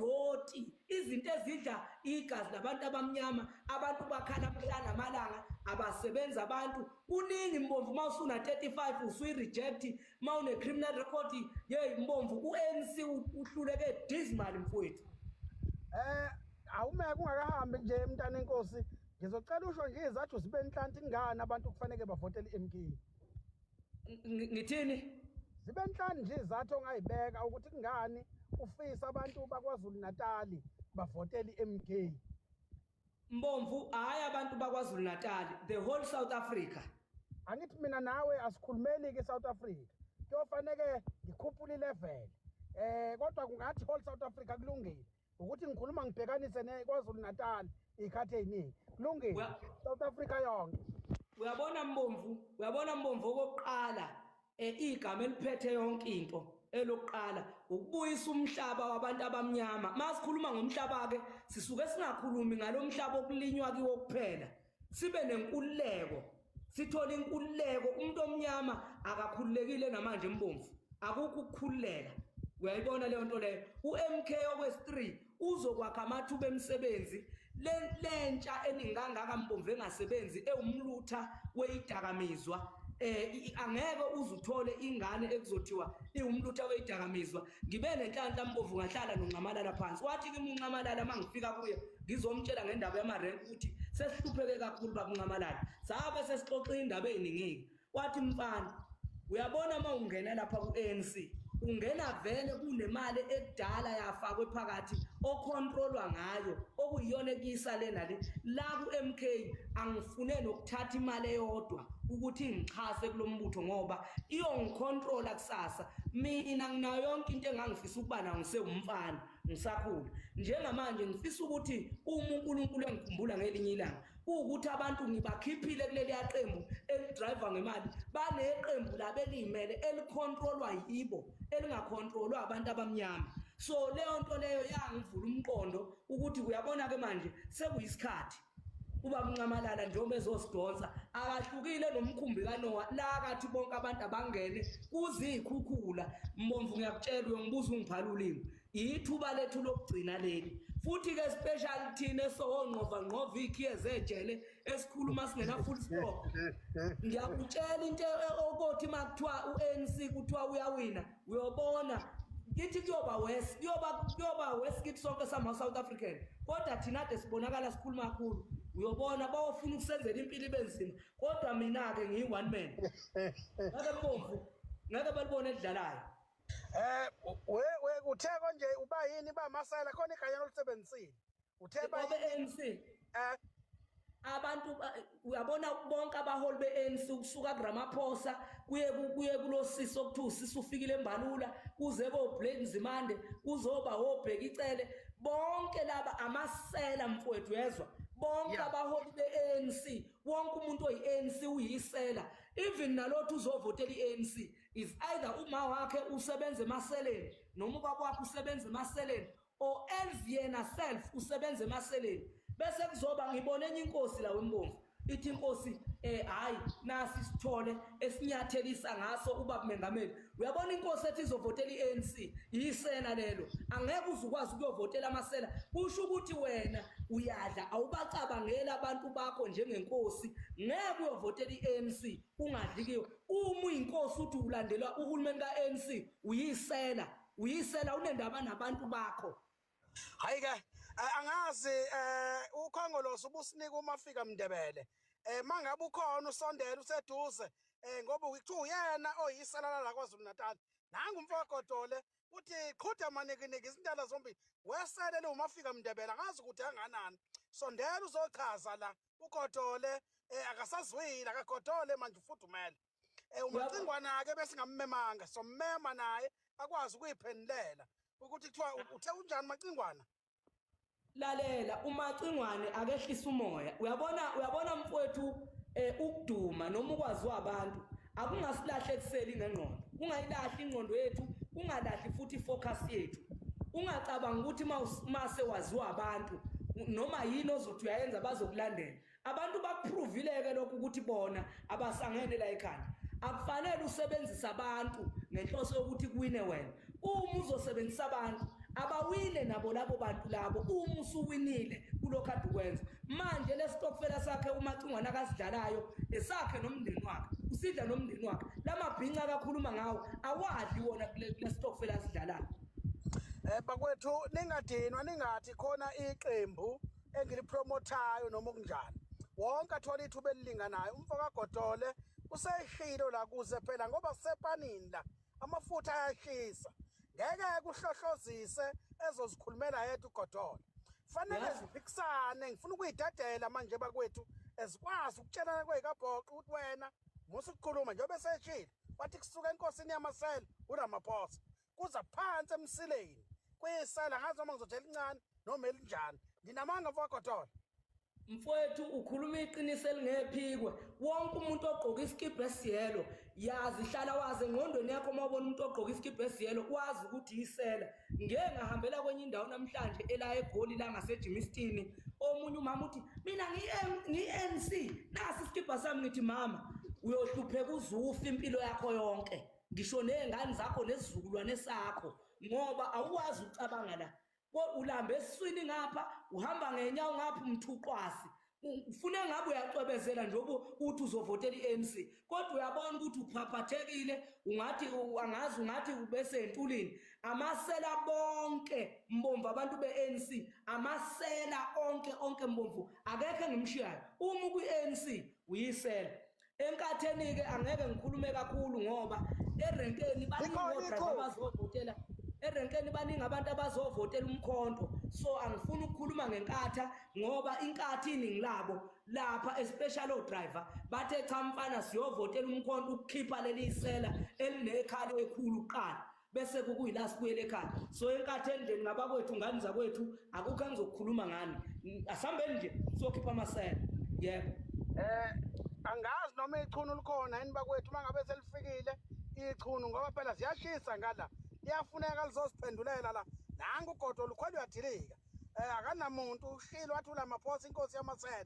Odoti, izinto ezidla igazi labantu abamnyama. Abantu bakhala mhla namalanga, abasebenzi abantu. Kuningi, Mbomvu. Uma usuna 35 usuyi-reject, uma une-criminal record. Yeyi Mbomvu, u-ANC uhluleke dismal, mfowethu. Awumeke ungakahambi nje, mntana enkosi, ngizocela usho nje izathu zibe nhlanhla ingane abantu kufanele bavotele i-MK. Ngithini? Zibe nhlanu nje izathu ongayibeka ukuthi kungani ufisa abantu bakwaZulu Natal bavotele i-MK. Mbomvu, hhayi abantu bakwaZulu Natal, the whole South Africa. Angithi mina nawe asikhulumeli ke South Africa, kuyofaneke ngikhuphule ilevel, kodwa kungathi whole South Africa kulungile, ukuthi ngikhuluma ngibhekanise neKwaZulu Natal ikhathi eziningi, kulungile. South Africa yonke. Uyabona Mbomvu, uyabona Mbomvu, okokuqala igama eliphethe yonke into, elokuqala ukubuyisa umhlaba wabantu abamnyama. Masikhuluma ngomhlaba ke, sisuke singakhulumi ngalomhlaba okulinywa kiwo kuphela. Sibe nenkululeko, sithole inkululeko. Umuntu omnyama akakhululekile namanje, Mbomvu, akukho ukukhululeka. Uyayibona leyo nto leyo? U-MK okwesi-3 uzokwakha amathuba emisebenzi. Lentsha eningi kangaka, Mbomvu, engasebenzi, ewumlutha weyidakamizwa, angeke uzuthole ingane ekuzothiwa iwumlutha weyidakamizwa. Ngibe nenhlanhla, Mbovu, ngahlala noNxamalala phansi. Wathi kimi uNxamalala uma ngifika kuye ngizomtshela ngendaba yamarenki ukuthi sesihlupheke kakhulu, bakuNxamalala, sabe sesixoxa indaba ey'ningi. Wathi, "Mfana, uyabona uma ungena lapha ku-ANC, ungena vele kunemali ekudala yafakwe phakathi ocontrolwa ngayo, okuyiyona ekuyisa lena le la ku-MK. Angifune nokuthatha imali eyodwa ukuthi ngixhase kulo mbutho ngoba iyongicontrola kusasa. Mina nginayo yonke into engangifisa ukuba nayo ngisewumfana, ngisakhula. Njengamanje ngifisa ukuthi uma uNkulunkulu engikhumbula ngelinye ilanga, kuwukuthi abantu ngibakhiphile kuleli qembu elidriver ngemali, baneqembu labo eliyimele, elicontrolwa yibo, elingacontrolwa abantu abamnyama." So leyo nto leyo yangivula umqondo ukuthi uyabona-ke manje sekuyisikhathi ubaba uNxamalala njengoba ezosidonsa, akahlukile nomkhumbi kaNoah la kathi bonke abantu abangene kuziyikhukhula. Mbomvu, ngiyakutshela, uyongibuza ungiphala ulimi. Ithuba lethu lokugcina leli futhi-ke, special thina esowongqova ngqova iy'khiye zejele, esikhuluma singena full stop. Ngiyakutshela into okothi uma kuthiwa u-ANC kuthiwa uyawina, uyobona kithi kuyoba worse, kuyoba worse kithi sonke sama-South African. Kodwa thina ade sibonakala sikhuluma kakhulu, uyobona bawofuna ukusenzela impilo ibe nzima. Kodwa mina-ke ngiyi-one man, ngeke, Mbomvu, ngeke balibone elidlalayo. We uthe konje uba yini ba masela khona iganyana olisebenzisile, uthe ba yini? Abe-ANC. Abantu uyabona bonke abaholi be-ANC, ukusuka kuRamaphosa kuye kulosisi okuthiwa usisi ufikile eMbalula, kuze koBlade Nzimande, kuzoba oBheki Cele, bonke laba amasela, mfowethu, uyezwa? Bonke abaholi be-ANC, wonke umuntu oyi-ANC uyisela. Even nalothi uzovotela i-ANC is either uma wakhe usebenza emaseleni, noma ubaba wakhe usebenza emaseleni, or else yena self usebenza emaseleni. Bese kuzoba ngibone enye inkosi la wembomvu, ithi inkosi hayi, nasi sithole esinyathelisa ngaso ubaba mengameli. Uyabona, inkosi ethi izovotela iANC yisela lelo. Angeke uzukwazi ukuyovotela amasela. Kusho ukuthi wena uyadla, awubacabangela abantu bakho njengenkosi. Ngeke uyovotela iANC ungadli kiyo. Uma uyinkosi uthi ulandelwa uhulumeni kaANC, uyisela, uyisela, unendaba nabantu bakho. Hayi ke, angazi ukhongolose ubusinika umafika Mndebele, mangabe ukhona usondela useduze, ngoba kuthiwa uyena oyisalala la KwaZulu Natal. Nangu umfogodole uthi qhuda manikiniki izintala zombili wesele umafika Mndebele, angazi ukuthi anganani. Sondela uzochaza la ugodole, akasazwile, akagodole manje, ufudumele. Umacingwana ke besingammemanga, sommema naye akwazi ukuyiphendulela ukuthi kuthiwa uthe unjani Macingwana. Lalela, uMacingwane akehlisa umoya. Uyabona, uyabona mfowethu, ukuduma noma ukwaziwa abantu akungasilahle ekuseli ngengqondo. Ungayilahli ingqondo yethu, ungalahli futhi ifocus yethu. Ungacabanga ukuthi mase waziwa abantu noma yini ozothi uyayenza bazokulandela. Abantu bakuprovile-ke lokhu ukuthi bona abasangene la ekhanda. Akufanele usebenzise abantu ngenhloso yokuthi kuwine wena. Uma uzosebenzisa abantu, abawine nabo. nabo labo bantu labo uma usuwinile kulokho ade ukwenza. Manje lesitokfela sakhe uMacingwane akasidlalayo esakhe nomndeni wakhe, usidla nomndeni wakhe. Lamabhinca akakhuluma ngawo awadli wona kule stokfela asidlalayo. Bakwethu ningadinwa, ningathi khona iqembu engilipromothayo noma okunjani. Wonke athola ithuba elilinganayo. Umfo kaGodole useshilo la kuze phela ngoba kusepanini la amafutha ayashisa. Ngeke kuhlohlozise ezozikhulumela yedwa uGodole. Fanele ziphikisane, ngifuna ukuyidadela manje bakwethu ezikwazi ukutshelana kwezikabhoqo ukuthi wena musa ukukhuluma njengoba eseshilo. Wathi kusuka enkosini yamasela uRamaphosa kuza phansi emsileni kuyisela, ngazi noma ngizothi elincane noma elinjani. Nginamanga mfokaGodole. Mfowethu ukhuluma iqiniso elingephikwe. Wonke umuntu ogqoka isikibha esiyelo, yazi hlala wazi engqondweni yakho uma ubona umuntu ogqoka isikibha esiyelo wazi ukuthi yisela. Ngeke ngahambela kwenye indawo namhlanje ela eGoli la ngaseJimistini, omunye umama uthi mina ngiyi-ANC, nasi isikibha sami. Ngithi mama uyohlupheka uzufa impilo yakho yonke, ngisho ney'ngane zakho nesizukulwane sakho, ngoba awukwazi ukucabanga la. Ulambe esiswini ngapha, uhamba ngenyawo ngapha, umthuqwasi ufune ngabe uyacwebezela njengoba uthi uzovotela i-ANC, kodwa uyabona ukuthi uphaphathekile, ungathi angazi, ungathi ubese entulini. Amasela bonke Mbomvu, abantu be-ANC amasela onke onke Mbomvu, akekho engimshiyayo. Uma ukwi-ANC uyisela. Enkatheni-ke angeke ngikhulume kakhulu ngoba erenkeni baningi o-driver abazovotela, erenkeni baningi abantu abazovotela uMkhonto, so angifuni ukukhuluma ngenkatha ngoba inkathi iningi labo lapha especially o-driver bathe cha mfana siyovotela uMkhonto ukukhipha leli isela elinekhala ekhulu kuqala, bese kukuyila sibuyele ekhaya. So enkathi endleni ngabakwethu, ngani zakwethu, akukho engizokukhuluma ngani, asihambeni nje siyokhipha amasela. Yebo. Angazi noma ichunu likhona yini bakwethu, uma ngabe selifikile ichunu, ngoba phela ziyashisa ngala, liyafuneka lizosiphendulela la. Nangu ugodo lukhwela uyadilika, akanamuntu ushilo wathi uRamaphosa inkosi yamasela.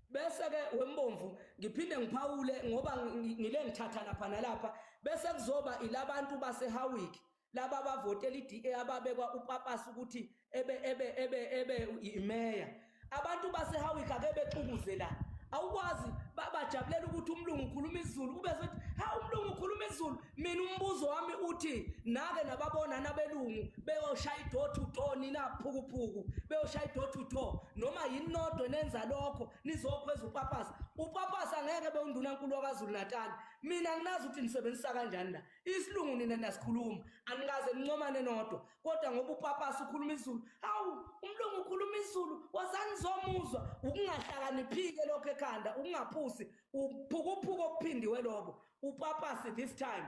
Bese ke wembomvu ngiphinde ngiphawule ngoba ngile ngithatha lapha nalapha, bese kuzoba ilabantu baseHowick laba abavotela iDA ababekwa uPapasi ukuthi ebe ebe ebe ebe imeya. Abantu baseHowick ake bexukuze la, awukwazi bajabulela ukuthi umlungu ukhuluma isiZulu, ube sethi ha umlungu ukhuluma isiZulu. Mina umbuzo wami uthi nake nababona nabelungu beyoshaya i-door to door, nina phukuphuku beyoshaya i-door to door, noma yini nodwa nenza lokho nizokhweza uPapasi. UPapasi angeke bewundunankulu wakwaZulu Natal. Mina nginazi ukuthi nisebenzisa kanjani la isilungu, nina niyasikhuluma, anikaze nincomane nodwa, kodwa ngoba uPapasi ukhuluma isiZulu, hawu umlungu ukhuluma isiZulu, wazani zomuzwa. Ukungahlakaniphike lokho ekhanda, ukungaphusi, uphukuphuku okuphindiwe lobo. UPapasi this time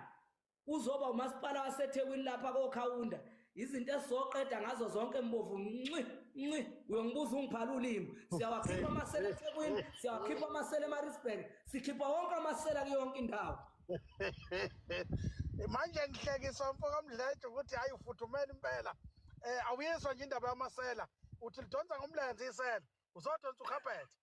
uzoba umasipala waseThekwini lapha koKhawunda. Izinto esizoqeda ngazo zonke Mbovu, nci nci, uyongibuza ungiphala ulimi. Siyawakhipha amasela eThekwini, siyawakhipha amasela eMaritzburg, sikhipha wonke amasela kuyonke indawo. Manje ngihlekiswa mfo kaMdletshe ukuthi hayi ufuthumela impela. Awuyizwa nje indaba yamasela, uthi lidonsa ngomlenze isela, uzodonsa ukhaphethe.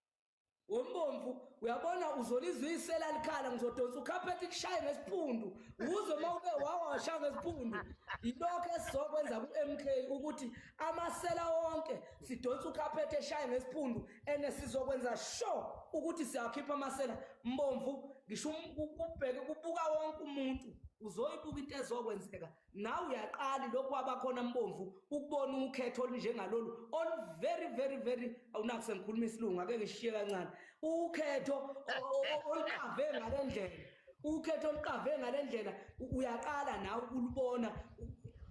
Wombomvu uyabona uzolizwa isela likhala, ngizodonsa ukhaphethe kushaye ngesiphundu, uzwe uma uke wawasha ngesiphundu. Yilokho esizokwenza ku-MK ukuthi amasela wonke sidonsa ukhaphethe eshaye ngesiphundu, ene sizokwenza sure ukuthi siyakhipha amasela Mbomvu. Ngisho kubheke kubuka wonke umuntu uzoyibuka into ezokwenzeka nawe uyaqala lokhu wabakhona Mbomvu ukubona ukhetho olunjengalolu olu very very very, awunakho sengikhuluma isilungu, ake ngishiye kancane, ukhetho oluqave ngale ndlela, ukhetho oluqave ngale ndlela uyaqala nawe ukulubona,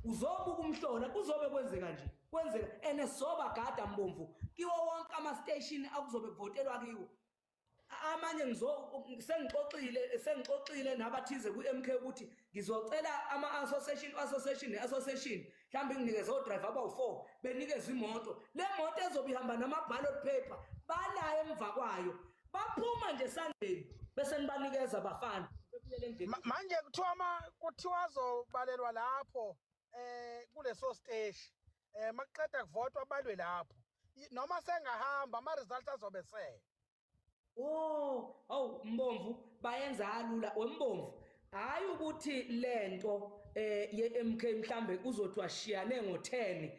uzobuka umhlola kuzobe kwenzeka nje kwenzeka. Ene soba gada Mbomvu kiwo wonke ama-station akuzobe kuvotelwa kiwo. Amanye sengixoxile nabathize ku-MK ukuthi ngizocela ama-association, association ne-association, mhlawumbe nginikeze o-driver abawu-4, benikezwe imoto, le moto ezobe ihamba nama-ballot paper, balayo emva kwayo, baphuma nje esandleni bese nibanikeza abafana bebuyele endlini. Manje kuthiwa kuthiwa azobalelwa lapho kuleso siteshi, makuqeda kuvotwa balwe lapho, noma sengahamba ama results azobe sele. Oh, awu Mbomvu bayenza kalula wembomvu. Hayi ukuthi lento ye-MK mhlambe kuzothiwa shiyane ngo-10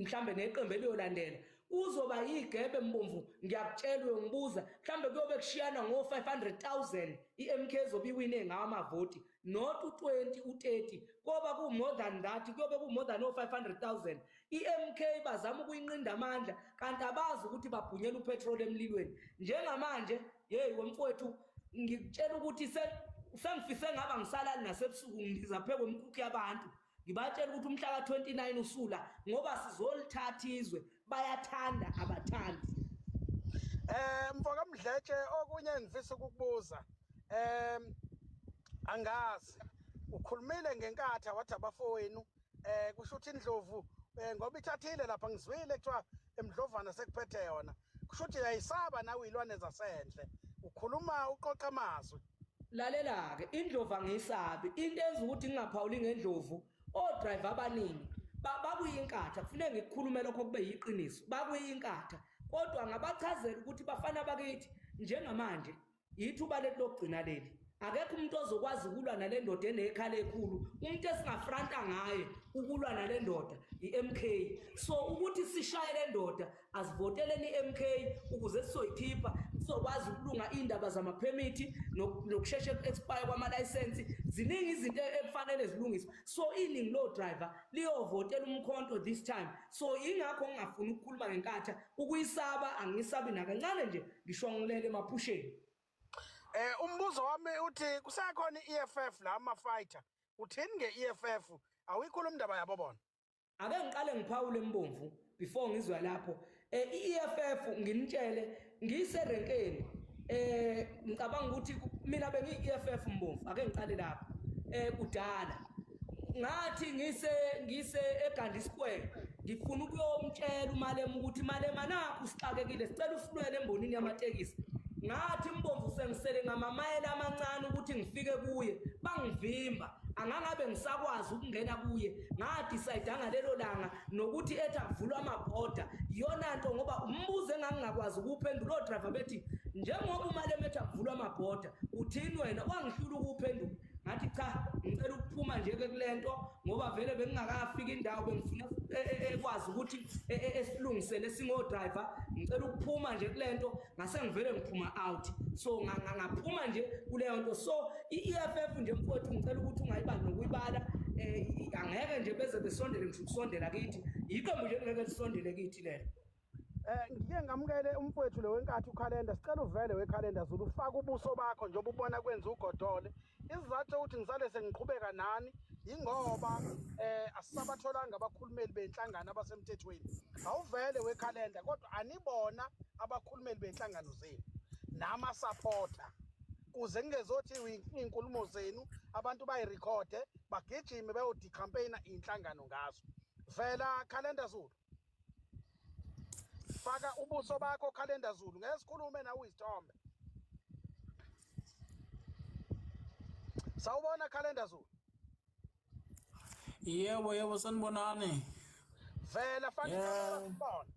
mhlambe neqembu eliyolandela kuzoba yigebe Mbomvu. Ngiyakutshela, uyongibuza, mhlambe kuyobe kushiyana ngo-500,000. I-MK ezobe iwine ngawo amavoti, not u-20, u-30, koba ku-more than that, kuyobe ku-more than o-500,000. I-MK bazama ukuyinqinda amandla, kanti abazi ukuthi babhunyela upetrol emlilweni njengamanje. Yeyi wemfowethu, ngikutshela ukuthi sengifise ngaba ngisalali nasebusuku, ngiza phe kwemkhukhu yabantu, ngibatshela ukuthi umhla ka-29 usula, ngoba sizolithatha izwe, bayathanda abathandi. Mfoka Mdletshe, okunye engifisa ukukubuza, angazi, ukhulumile ngenkatha, wathi abafowenu, kusho ukuthi indlovu, ngoba ithathile lapha, ngizwile kuthiwa emdlovana sekuphethe yona, kusho ukuthi uyayisaba nawe izilwane zasendle, ukhuluma uqoqa amazwi. Lalela-ke, indlovu angiyisabi. Into enza ukuthi ngingaphawuli ngendlovu, o-driver abaningi bakuyinkatha. Kufuneka ngikukhulume lokho kube yiqiniso, bakuyinkatha, kodwa ngabachazela ukuthi bafana bakithi, njengamanje yithuba lethu lokugcina leli. Akekho umuntu ozokwazi ukulwa nale ndoda enekhala ekhulu. Umuntu esingafronta ngaye ukulwa nale ndoda i-MK. So ukuthi sishaye le ndoda, asivoteleni i-MK ukuze sizoyikhipha, sizokwazi ukulunga iy'ndaba zamaphemithi nokusheshe expire kwamalayisensi. Ziningi izinto ekufanele zilungiswe. So iningi lo driver liyovotela uMkhonto this time. So ingakho ngingafuni ukukhuluma ngenkatha. Ukuyisaba angisabi nakancane nje, ngisho ngilele emaphusheni. Umbuzo wami uthi kusekhona i-EFF la ama fighter, uthini nge-EFF? Awuyikhuluma indaba yabo bona. Ake ngiqale ngiphawule, Mbomvu, before ngizwa lapho. I-EFF, nginitshele, ngiyiserenkeni, ngicabanga ukuthi mina bengiyi-EFF, Mbomvu. Ake ngiqale lapho. Kudala ngathi ngise eGandhi Square, ngifuna ukuyomtshela uMalema ukuthi, "Malema, nakho sixakekile, sicela usilwele embonini yamatekisi." Ngathi, Mbomvu, sengisele ngamamayela amancane ukuthi ngifike kuye, bangivimba, angangabe ngisakwazi ukungena kuye. Ngadecide ngalelo langa nokuthi ethi akuvulwa amabhoda, iyona nto, ngoba umbuzo engangingakwazi ukuwuphendula, odriver bethi, "Njengoba uMalema ethi akuvulwa amabhoda, uthini wena?" Wangihlula ukuwuphendula. Ngathi, "Cha, ngicela ukuphuma nje-ke kule nto," ngoba vele bengingakafika indawo bengifuna ekwazi ukuthi esilungisele singodriver. Ngicela ukuphuma nje kule nto, ngase ngivele ngiphuma out. So ngaphuma nje kuleyo nto. So i-EFF nje, mfowethu, ngicela ukuthi ungayibali nokuyibala. Angeke nje beze besondele ngisho ukusondela kithi. Iqembu nje ngeke lisondele kithi lelo. Ngike ngamukele umfowethu lo wenkathi ukhalenda. Sicela uvele wekhalenda Zulu, ufake ubuso bakho njengoba ubona kwenza ugodole. Isizathu sokuthi ngisale sengiqhubeka nani ingoba asisabatholanga abakhulumeli benhlangano abasemthethweni. Awuvele wekhalenda, kodwa anibona abakhulumeli benhlangano zenu nama supporter, kuze kungezothi iy'nkulumo zenu abantu bayirekhode, bagijime bayodicampaigna iy'nhlangano ngazo. Vela, Khalenda Zulu, faka ubuso bakho, Khalenda Zulu, ngeke sikhulume nawe izithombe. Sawubona, Khalenda Zulu. Yebo, sanibonani. Vela, faka ikhamera sibone.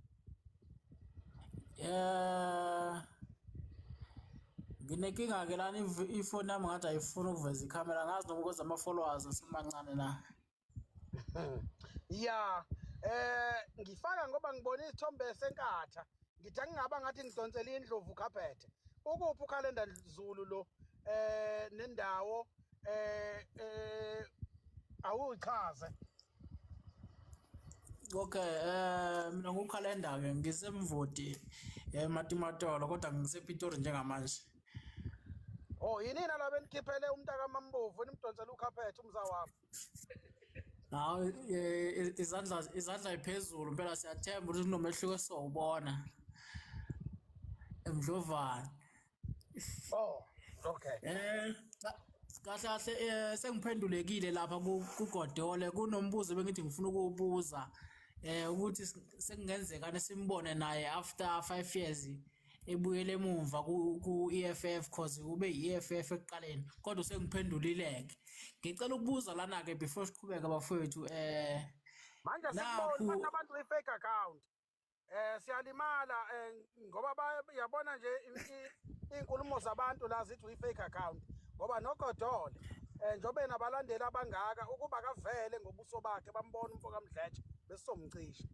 Nginenkinga ke lana, ifoni yami ngathi ayifuni ukuveza ikhamera, ngazi noma ukwenza ama-followers asemancane na. Ya, ngifaka ngoba ngibona isithombe senkatha, ngithi angingaba ngathi ngidonsela indlovu khaphethe. Ukuphi ukhalenda Zulu lo, nendawo awuchaze? Okay, mina ngukhalenda ke, ngisemvoti eMatimatolo, kodwa ngisePitori njengamanje. Oh, yinina laba enikhiphele umntaka Mambovu, nimdonsela ukhaphethe umza wami? Hawu, izandla iphezulu impela, siyathemba ukuthi kunomehluko esizowubona emdlovana. Oh, okay. Kahle kahle, sengiphendulekile lapha kuGodole. Kunombuzo bengithi ngifuna ukuwubuza, ukuthi sekungenzeka simbone naye after 5 years ebuyele emumva ku EFF, cause ube yi-EFF ekuqaleni, kodwa sengiphendulile-ke. Ngicela ukubuza lana ke before siqhubeke, bafowethu. Manje Nakhu- sikubona bathi abantu i-fake account. Siyalimala ngoba yabona nje iy'nkulumo zabantu la zithi uyi-fake account, ngoba nogodole Njengoba enabalandeli abangaka, ukuba kavele ngobuso bakhe bambona umfo kaMdletshe, besizomcisha,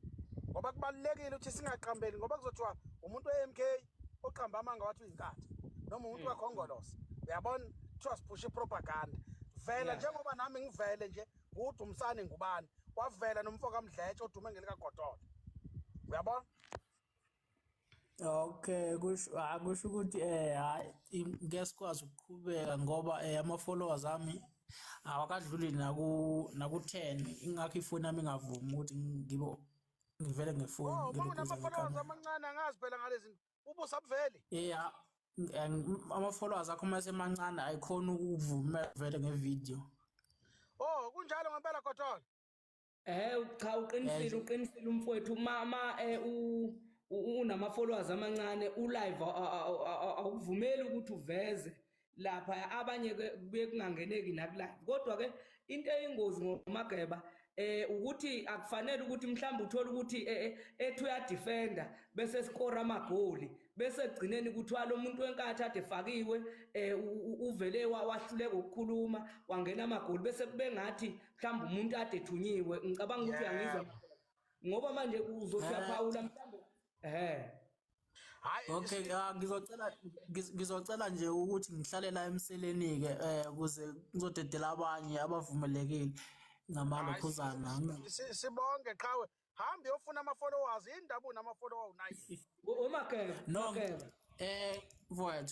ngoba kubalulekile ukuthi singaqambeli, ngoba kuzothiwa umuntu we-MK oqamba amanga wathi uyinkatha, noma umuntu kaKhongolose, uyabona, kuthiwa siphusha ipropaganda. Vela njengoba nami ngivele nje nguDumsane Ngubane, wavela nomfo kaMdletshe odume ngelikaGodola, uyabona. Okay, kusho ukuthi hayi, ngeke sikwazi ukuqhubeka ngoba ama followers ami awakadluli naku 10, ingakho ifoni yami ingavumi ukuthi ngibe ngivele ngefoni. Oh, uma ngilokuza unama-followers ngekhamera. amancane, angazi phela ngalezi zinto, ubuso abuveli. Yeah, ama followers akho mase emancane ayikhona ukuvumela vele ngevideo. Oh, kunjalo ngempela, Godola? Cha, uqinisile. Uqinisile umfowethu. Ma unama followers amancane, ulive awukuvumeli ukuthi uveze lapha. Abanye ke kubuye kungangeneki naku live, kodwa ke into eyingozi ngoMageba ukuthi akufanele ukuthi mhlawumbe uthola ukuthi ethi uyadefenda bese score amagoli, bese egcineni kuthiwa lo muntu wenkathi ade fakiwe uvele wahluleka ukukhuluma, wangena amagoli, bese kube ngathi mhlawumbe umuntu ade ethunyiwe. Ngicabanga ukuthi uyangizwa, ngoba manje uzothi uyaphawula mhlawumbe Hayi. Okay, ngizocela nje ukuthi ngihlale la emseleni ke ukuze ngizodedela abanye abavumelekile ngamalokhuzana. Sibonge qhawe, hambe uyofuna ama-followers, indaba unama-follower unayi. OMageba. No. Mageba. Mfowethu.